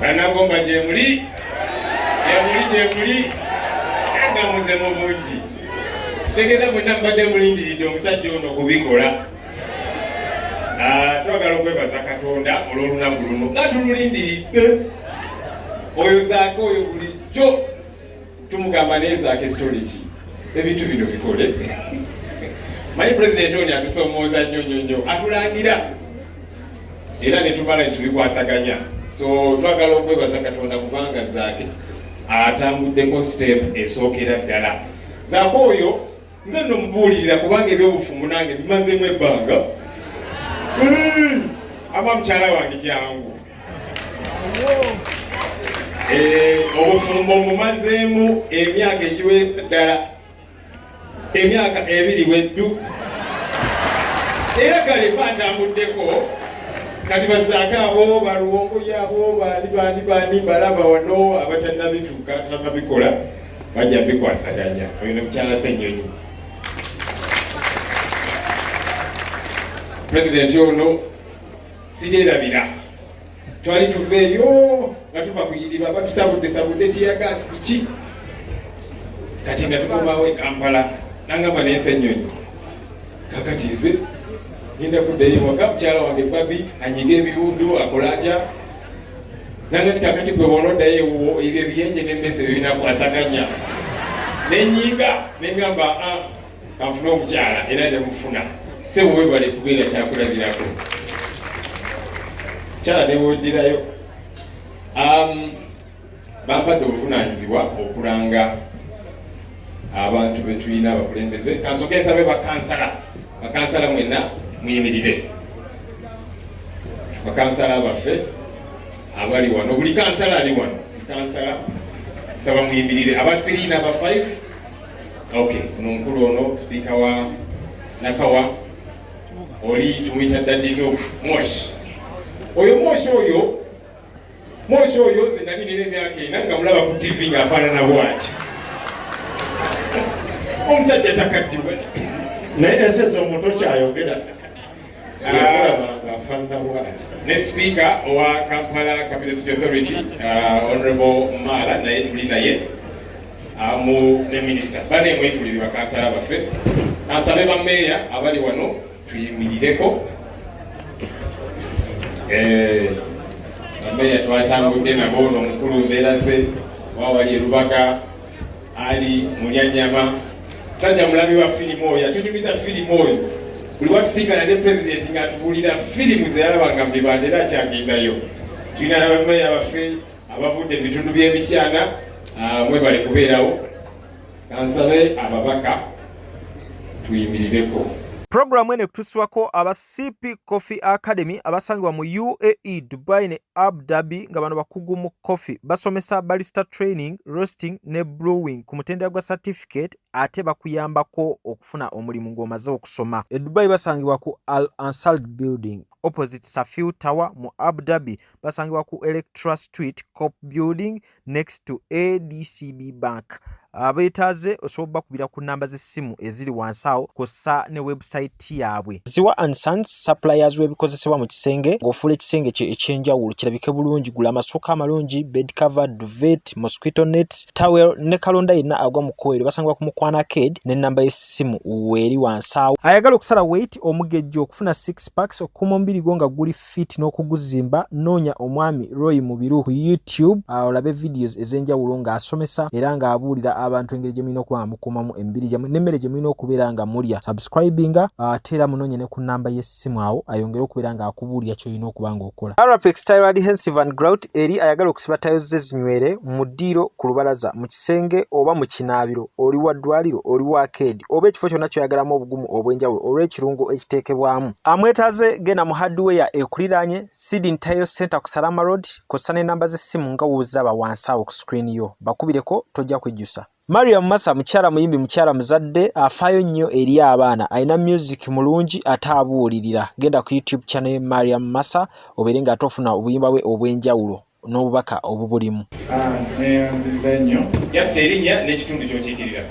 Bannagomba gyemuli, gyemuli, gyemuli, nga muze mu bungi, kitegeeza mwenna mubadde mulindiridde omusajja ono okubikola. Ah, twagala okwebaza Katonda olw'olunaku luno nga tululindiridde. Oyo Zaake oyo bulijjo tumugamba, naye Zaake story ki? Ebintu bino bikole. Manyi pulezidenti ono atusomooza nnyo nnyo nnyo, atulangira era ne tumala ne tubikwasaganya. So twagala okwebaza Katonda kubanga Zaake atambuddeko step esookera ddala. Zaake oyo nze nno mubuulirira, kubanga ebyobufumu nange bimazeemu ebbanga. Ama mukyala wange jangu. Obufumbo mumazeemu emyaka egiwera ddala emyaka 2 weddu, era kale batambuddeko. Kati bazaake abo baluwongoyo, abo bani bani bani balaba wano abatannabituuka tannabikola, bajja bikwasaganya. Oyo ne mukyala Ssennyonyi. Pulezidenti ono siryerabira, twali tuveeyo nga tuva kuyiriba, batusabudde sabudde tear gas biki, kati nga tukomawo e Kampala, nangamba, "Naye Ssennyonyi, kakati nze ngenda kuddayo ewaka, mukyala wange babi anyiga ebiwundu akola atya?" Nanga nti, "Kakati gwe bwonoddayo ewuwo, ebyo ebiyenje n'emmese bebinakwasaganya." Nenyiga nengamba, "Ah, kanfune omukyala," era nemufuna. Sebo, webale kubeera kyakulabirako. Kyala newogirayo bampadde obuvunanyizibwa okulanga abantu betulina abakulembeze. Kansooke nsabe bakansala, bakansala mwenna muyimirire, bakansala baffe abali wano, buli kansala ali wano, buli kansala saba muyimirire, aba 3 n'aba 5. Okay, ono omukulu ono sipiika wa Nakawa, oli tumuyita Daddy Nup Moshi. Oyo Moshi, oyo Moshi oyo nze nali nina emyaka 4 nga mulaba ku TV ng'afaanana bwati. Omusajja takaddiwe. Naye eseza omuto kyayogera kyemulaba ng'afaanana bwati. Ne sipiika owa Kampala Capital City Authority, Honorable Mala, naye tuli naye amu ne minisita bane. Mwetulire bakansala baffe. Kansabe bameeya abali wano tuyimirireko. Bameeya twatambudde nabo n'omukulu mbeera ze wawali erubaga ali Mulyanyama, musajja mulabi wa firimu oyo, atunyumiza firimu oyo. Buli watusinkana ne pulezidenti ng'atubuulira firimu ze yalabanga mu bibanda, era akyagendayo. Tulina n'abameeya baffe abavudde mu bitundu by'Emityana, mwebale kubeerawo. Kansabe ababaka tuyimirireko. Puroguramu eno ekutuusibwako aba CP Coffee Academy abasangibwa mu UAE, Dubai ne Abu Dhabi, nga bano bakugu mu coffee. Basomesa barista training, roasting ne brewing ku mutendera gwa certificate, ate bakuyambako okufuna omulimu ng'omaze okusoma. E Dubai basangibwa ku Al Ansal Building opposite Safir Tower. Mu Abu Dhabi basangibwa ku Electra Street, Cop Building, next to ADCB Bank. Abeetaaze osobola bakubira ku namba z'essimu eziri wansi awo, kw'ossa ne website yaabwe. Ziwa and Sons, suppliers w'ebikozesebwa mu kisenge ng'ofuula ekisenge kye ekyenjawulo kirabike bulungi. Gula amasuuka amalungi, bed cover, duvet, mosquito nets, towel ne kalonda yenna agwa mu kkoweero. Basangibwa ku Mukwana Arcade n'ennamba y'essimu weeri wansi awo. Ayagala okusala weight, omugejjo, okufuna six packs, okukuuma omubiri gwo nga guli fit n'okuguzimba, noonya omwami Roy Mubiru ku YouTube, olabe videos ez'enjawulo ng'asomesa era ng'abuulira abantu engeri gye mulina okuba nga mukuumamu emibiri gyammwe n'emmere gye mulina okubeera nga mulya. Subscribinga, ate era munoonye ne ku nnamba y'essimu awo ayongere okubeera ng'akubuulira ky'olina okuba ng'okola. Arapex Tile Adhesive and Grout eri ayagala okusiba tiles ze zinywere mu ddiiro, ku lubalaza, mu kisenge oba mu kinaabiro. Oli wa ddwaliro, oli wa arcade oba ekifo kyonna ky'oyagalamu obugumu obw'enjawulo olw'ekirungo ekiteekebwamu. Amwetaaze genda mu hardware ekuliraanye Sydney Tile Center ku Salama Road, kw'ossa n'ennamba z'essimu nga w'oziraba wansi awo ku screen yo. Bakubireko, tojja kwejjusa. Mariam Masa mukyala muyimbi, mukyala muzadde, afaayo nnyo eri abaana, alina music mulungi ate abuulirira. Genda ku YouTube channel ye Mariam Masa obeere ng'ate ofuna obuyimba bwe obw'enjawulo n'obubaka obubulimu. Neyanziza nnyo. Just erinnya n'ekitundu ky'okiikirira.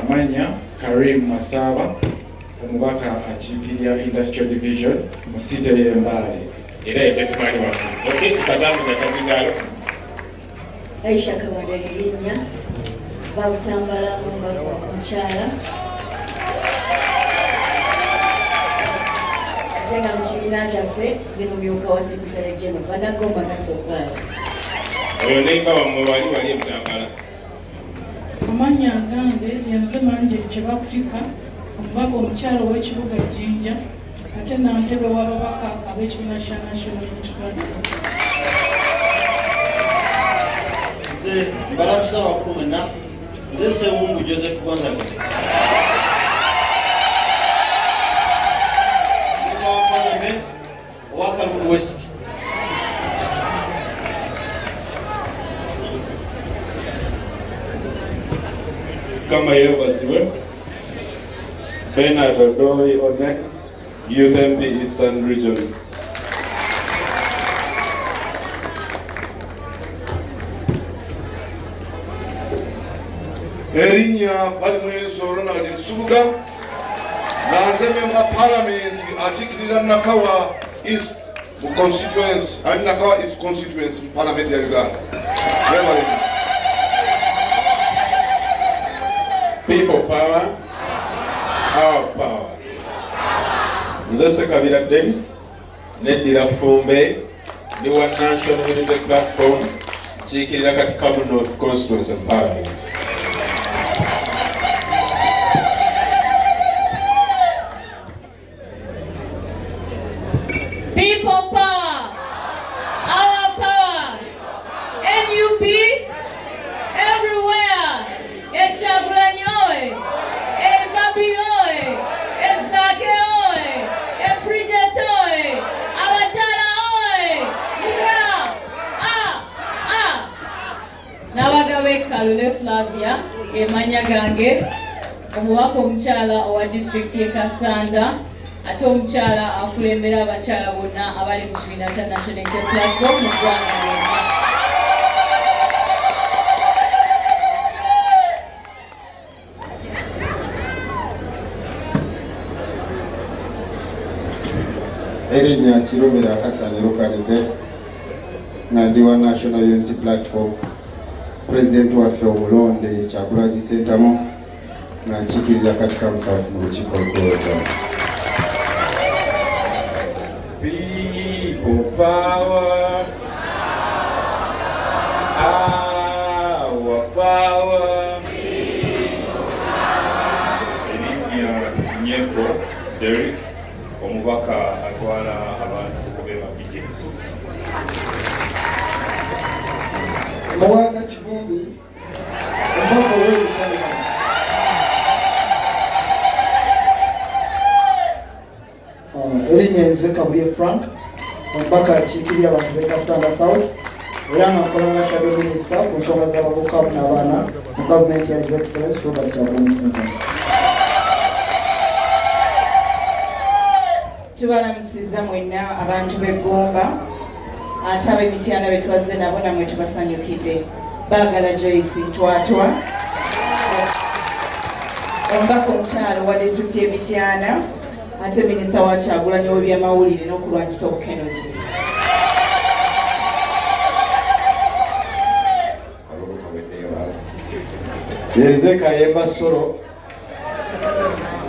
Amanya Karim Masaba, omubaka akiikirira Industrial Division mu city y'Embaale. Era ye best man waffe. Okay, tukatambuza akazindaalo. Aisha Kabanda lye linnya, va Butambala, omubaka omukyala, ate nga mu kibiina kyaffe ndi mumyuka wa secretary general. Bannagomba, nsanyuse okubalaba. Oyo nemba wammwe wali wali ebutambala. Amannya agange yenze Manjeri Kyebakutika, omubaka omukyala ow'ekibuga Jjinja, ate nantebe w'ababaka ab'ekibiina kya National Unity Platform. Nze mbalamusa abakulu mwenna. Nze Sewungu Joseph Gonzaga, Member wa Parliament owa Kalungu West. Mukama yeebazibwe. Bernard Odoi Onek, Youth MP, Eastern Region. Erinnya Balimwezo Ronald Nsubuga, nga nze memba parliament akiikirira Nakawa East mu constituency ali Nakawa East constituency mu parliament ya Uganda. Webale. People power, our power. Nze Sekabira Dennis, neddira Ffumbe, ndi wa National Unity Platform, nkiikirira Katikamu North constituency mu parliament. People power, our power, NUP everywhere. Ekyagulanyi oye, Ebabi oye, Ezake oye, Ebridget oye, abakyala oye, ra a a. Nabagabe Kalule Flavia, emanya gange, omubaka omukyala owa disitulikiti y'e Kassanda, ate omukyala akulembera abakyala bonna abali mu kibiina kya National Unity Platform mu ggwanga lyonna. Erinnya Kirumira Hassan Lukalidde, nga ndi wa National Unity Platform, pulezidenti waffe omulonde Kyagulanyi Ssentamu, nga nkiikirira Katikamu South mu lukiiko olukulu lw'eggwanga. People power, our power. Erinnya Nyeko Derrick, omubaka atwala abantu b'e Mpigi East. Muwanga Kivumbi, omubaka ow'ebutambala. Erinnya nze Kabuye Frank, omubaka akiikirira abantu b'e Kassanda South, era nga nkola nga shadow minister ku nsonga z'abavubuka n'abaana mu gavumenti ya His Excellence Robert Kyagulanyi Ssentamu. Tubalamusizza mwenna abantu b'eggomba, ate ab'emityana be twazze nabo namwe tubasanyukidde. Baagala Joyce Ntwatwa, omubaka omukyala owa disitulikiti y'Emityana, ate minisita wa Kyagulanyi ow'ebyamawulire n'okulwanyisa obukenuzi. Abavubuka weddeyo awo. Yenze Kayemba Solo,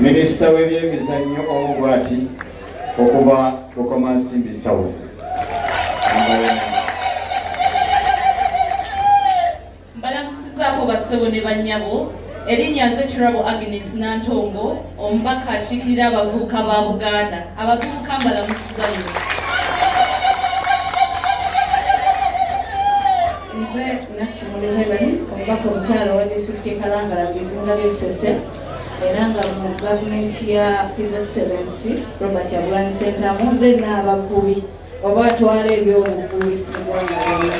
minisita w'ebyemizannyo omu bw'ati okuva Bukomansimbi South. Mbalamusizaako bassebo ne bannyabo. Erinnya nze Kirabo Agnes Nantongo, omubaka akiikirira abavubuka ba Buganda. Abavubuka, mbalamusiza nnyo. Nze Nakimuli Helen, omubaka omukyala owa disitulikiti e Kalangala mu bizinga by'e Ssese, era nga mu gavumenti ya His Excellency Robert Kyagulanyi Ssentamu nze n'abavubi oba atwala ebyobuvubi mu ggwanga lyonna.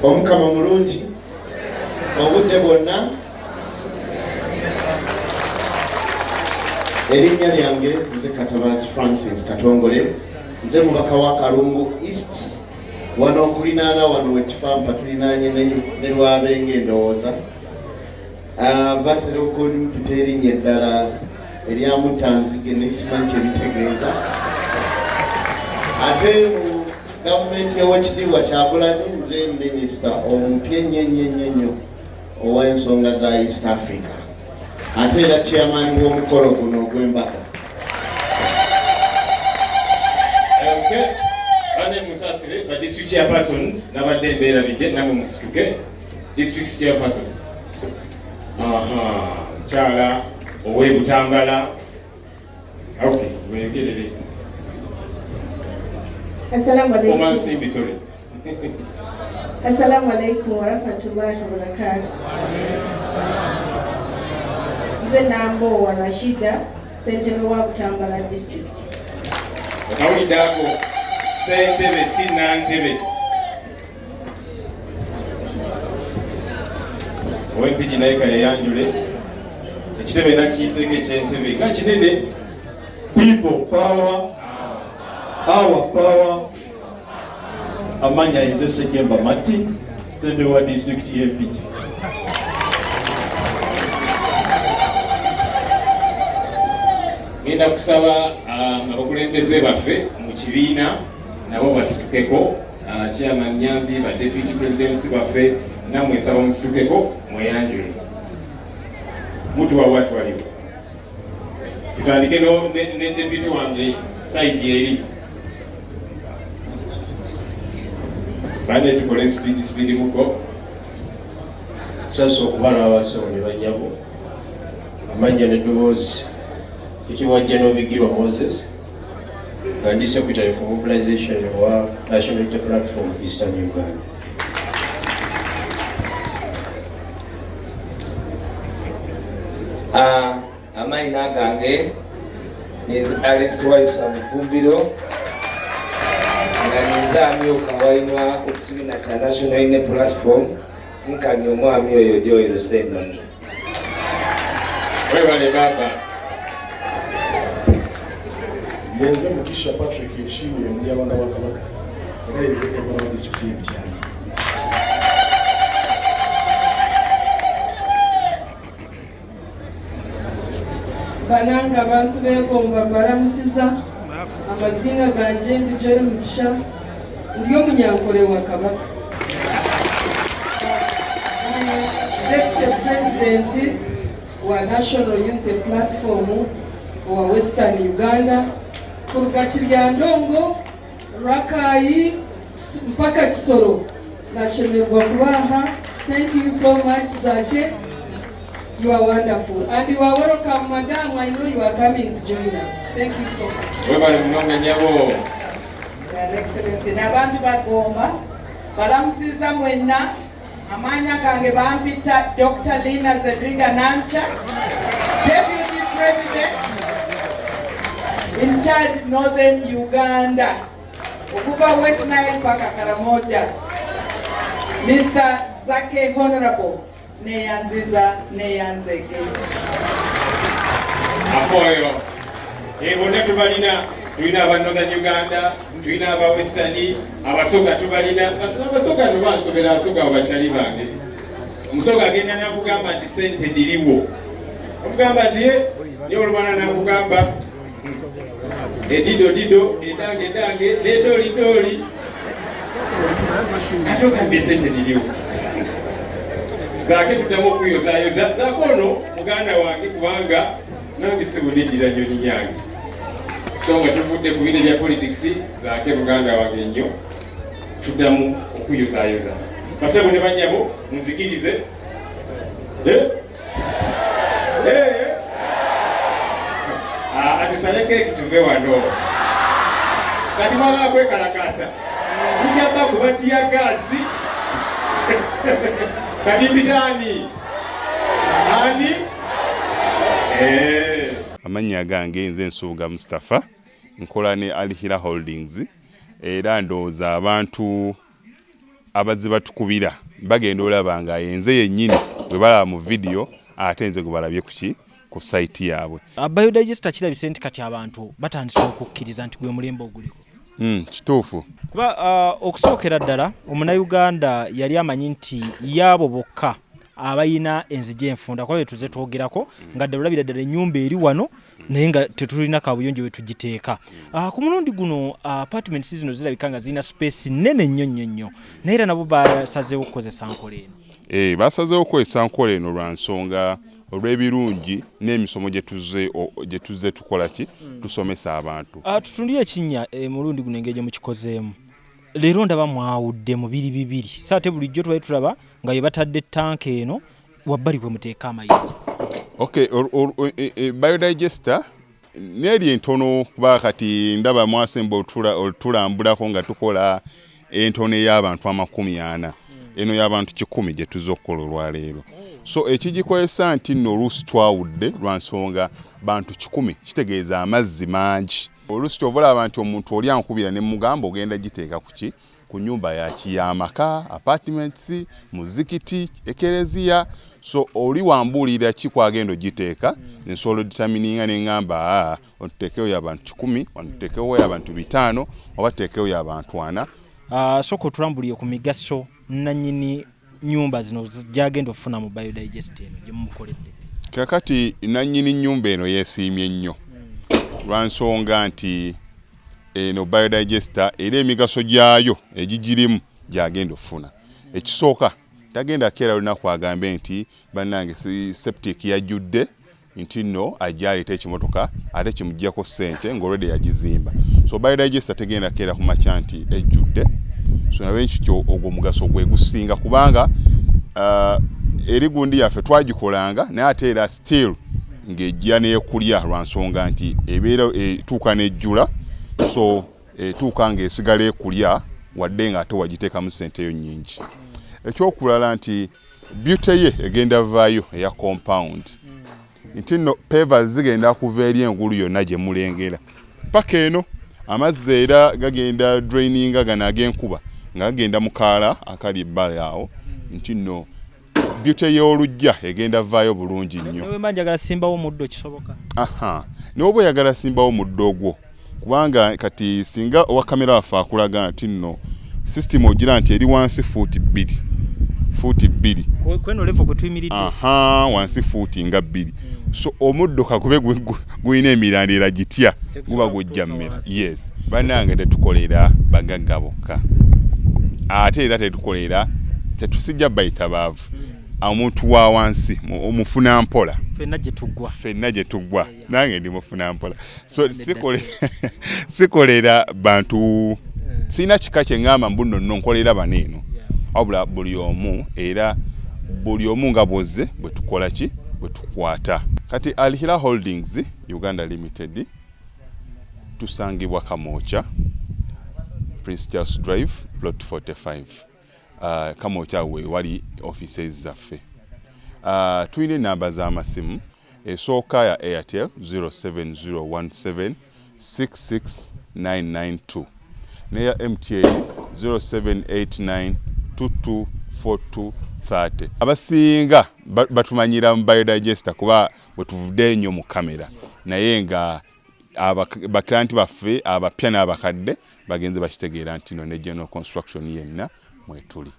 Omukama mulungi obudde bwonna. Erinnya lyange nze Katabaki Francis Katongole, nze mubaka wa Kalungu East, wano okulinaana wano wekifampa tulinaanye ne Lwabenge. Endowooza Batera okumpita erinnya eddala erya Mutanzige, naye simanyi kyebitegeeza. Ate mu gavumenti y'Owekitiibwa Kyagulanyi, nze minisita omupya ennyo ennyo ennyo ennyo ow'ensonga za East Africa, ate era chairman w'omukolo guno ogw'embaga. Okay. Bane musasire ba district chairpersons, nabadde mbeerabidde, namwe musituke, district chairpersons. Aha, mukyala ow'e Butambala. Okay, weyogerere. Assalamu alaikum. Omansimbi, sorry. Assalamu alaikum warahmatullahi wabarakatuh. Nze Nambowa Rashida, ssentebe wa Butambala district. Okawulidde ako, ssentebe si nantebe. Ow'Empigi naye kayeyanjule. Ekitebe nakiyiseeko eky'entebe nga kinene. People power, our power. Amanya nze Sejemba Martin, ssentebe wa disitulikiti y'Empigi. Ngenda kusaba abakulembeze baffe mu kibiina nabo basitukeko. Chairman Nyanzi, ba deputy presidents baffe, nammwe nsaba musitukeko mweyanjule. Mutuwa watwaliwo. Tutandike ne deputy wange side eri. Bane tukole speed speed muko. Sasa okubala abasawo ne bannyabo, amannya n'eddoboozi, ekiwajja n'Obigirwa Moses, nga ndi secretary for mobilization wa National Unity Platform Eastern Uganda. Amayina gange ninze Alex Waiswa Mufumbiro, nga ninze amyuka wainwa okukibiina kya National Unity Platform, nkani omwami oyo Joel Ssenyonyi. Webale baba. Yenze Mugisha Patrick Nshimire, Omunyarwanda wa Kabaka, era yenze gavana wa disitulikiti y'e Mityana. Bananga abantu begomba, baramusiza. Amazina ganje ndi Jerry Mugisha, ndi omunyankole wa Kabaka, Deputy President wa National Unity Platform wa Western Uganda, kuruga Kiryandongo, Rakayi mpaka Kisoro. Nashemerwa kubaha. Thank you so much, Zake. You are wonderful and you are welcome, madam. I know you are coming to join us. Thank you so much. Webale munonga nyabo. Your Excellency n'abantu bagomba, balamusiza mwenna. Amanya gange bampita Dr. Lina Zedriga Nancha, Deputy President in charge Northern Uganda, okuva West Nile paka Karamoja. Mr. Zake Honorable, neyanziza neyanzege. Afoyo. Bonna tubalina, tulina aba Northern Uganda, tulina aba Western, Abasoga tubalina. Abasoga no bansobera, Abasoga abo bakyali bange. Omusoga agenda nakugamba nti sente diriwo. Omugamba nti ye, naye olumala nakugamba edido dido, edange edange, nedoli doli. Ate ogambye sente diriwo. Zaake tuddamu okuyozaayoza. Zaake ono muganda wange, kubanga nange sibuniddira nnyonyi yange. So nga tuvudde ku bino ebya politics, Zaake muganda wange nnyo, tuddamu okuyozaayoza. Basebo ne bannyabo, munzikirize. Eh? Eh? Atusale keeki tuve wano. Kati mwagala kwekalakaasa. Tujja bakuba teargas. Kati mpita ani? Ani? Amannya gange nze Nsubuga Mustafa, nkola ne Al Hila Holdings, era ndowooza abantu abazze batukubira bagenda olaba nga yenze yennyini bwe balaba mu vidiyo, ate nze gwe balabye kuki ku site yaabwe. Biodigester kirabise nti kati abantu batandise okukkiriza nti gwe mulembe oguliko. Kituufu. Kuba okusookera ddala Omunnayuganda yali amanyi nti yaabo bokka Abalina enzigi enfunda kuba betuze twogerako nga ddala olabira ddala ennyumba eri wano naye nga tetulina kabuyonjo we tugiteeka. Ku mulundi guno apartments zino zirabika nga zirina space nnene nnyo nnyo nnyo, naye era nabo basazeewo okukozesa nkola eno. Basazeewo okukozesa nkola eno lwa nsonga olw'ebirungi n'emisomo gye tuzze tukola ki, tusomesa abantu. Tutundire ekinnya mulundi guno engeri gye mukikozeemu. Leero ndaba mwawudde mu biri bibiri, so ate bulijjo tubadde tulaba nga ye batadde ttanka eno wabbali kwe muteeka amayinja. Okay, biodigester neeri entono, kuba kati ndaba mwasemba otulambulako nga tukola entono ey'abantu 40, eno y'abantu 100 gye tuzza okukola olwaleero. So ekigikozesa nti nno oluusi twawudde lwa nsonga bantu 100 kitegeeza amazzi mangi. Oluusi kyova olaba nti omuntu oli ankubira ne mugamba ogenda giteeka ku ki, ku nyumba yaki, y'amaka, apartments, muzikiti, ekereziya. So oli wambuulira ki kwagenda ogiteeka, nsobola odetermininga ne ŋŋamba, aa, otuteekeyo y'abantu 100, wano tuteekewo y'abantu 500, oba tuteekeyo y'abantu 40. Sooka otulambulire ku migaso nannyini nyumba zino gyagenda okufuna mu biodigester eno gye mumukoledde. Kakati nannyini nyumba eno yeesiimye nnyo lwa nsonga nti eno biodigester era emigaso gyayo egigirimu gyagenda okufuna. Ekisooka, tagenda keera lunaku agambe nti bannange septic yajjudde, nti nno ajja aleeta ekimotoka ate kimuggyako ssente ng'olwedde yagizimba. So biodigester tegenda keera ku makya nti ejjudde. So nalwekityo ogwo omugaso gwe gusinga, kubanga eri gundi yaffe twagikolanga naye ate era still ng'ejja n'ekulya lwa nsonga nti ebeera etuuka n'ejjula. So etuuka ng'esigala ekulya wadde nga ate wagiteekamu ssente yo nnyingi. Ekyokulala nti beauty ye egenda vaayo eya compound, nti nno pavers zigenda kuva eri engulu yonna gye mulengera paka eno. Amazzi era gagenda draininga gano ag'enkuba nga gagenda mu kaala akali ebbali awo, nti nno beauty y'oluggya egenda vaayo bulungi nnyo. Ne bwe njagala simbawo omuddo kisoboka? Aha, n'oba oyagala simbawo muddo ogwo, kubanga kati singa owa kamera waffe akulaga nti nno system ogira nti eri wansi fuuti 2, fuuti 2. Kweno level kwe tuyimiridde. Aha, wansi fuuti nga 2. So omuddo kakube gulina emirandira gitya, guba gujja mmera. Yes, bannange, tetukolera bagagga bokka, ate era tetukolera, tetusijja bayita baavu. Omuntu wa wansi omufuna mpola. Ffenna gye tuggwa. Ffenna gye tuggwa, nange ndi mufuna mpola. So sikolera bantu, sirina kika kye ŋŋamba mbu nno nno nkolera bano eno, wabula buli omu, era buli omu nga bwozze bwe tukola ki, bwe tukwata. Kati Al Hila Holdings Uganda Limited tusangibwa Kamwokya, Prince Charles Drive, plot 45. Kamwokya we wali offices zaffe. Tulina enamba z'amasimu. Esooka ya Airtel 07017 66992, neya MTN 0789 224230. Abasinga batumanyira mu biodigester kuba bwe tuvudde ennyo mu kamera, naye nga baklienti baffe abapya n'abakadde bagenze bakitegeera nti no ne general construction yenna mwetuli.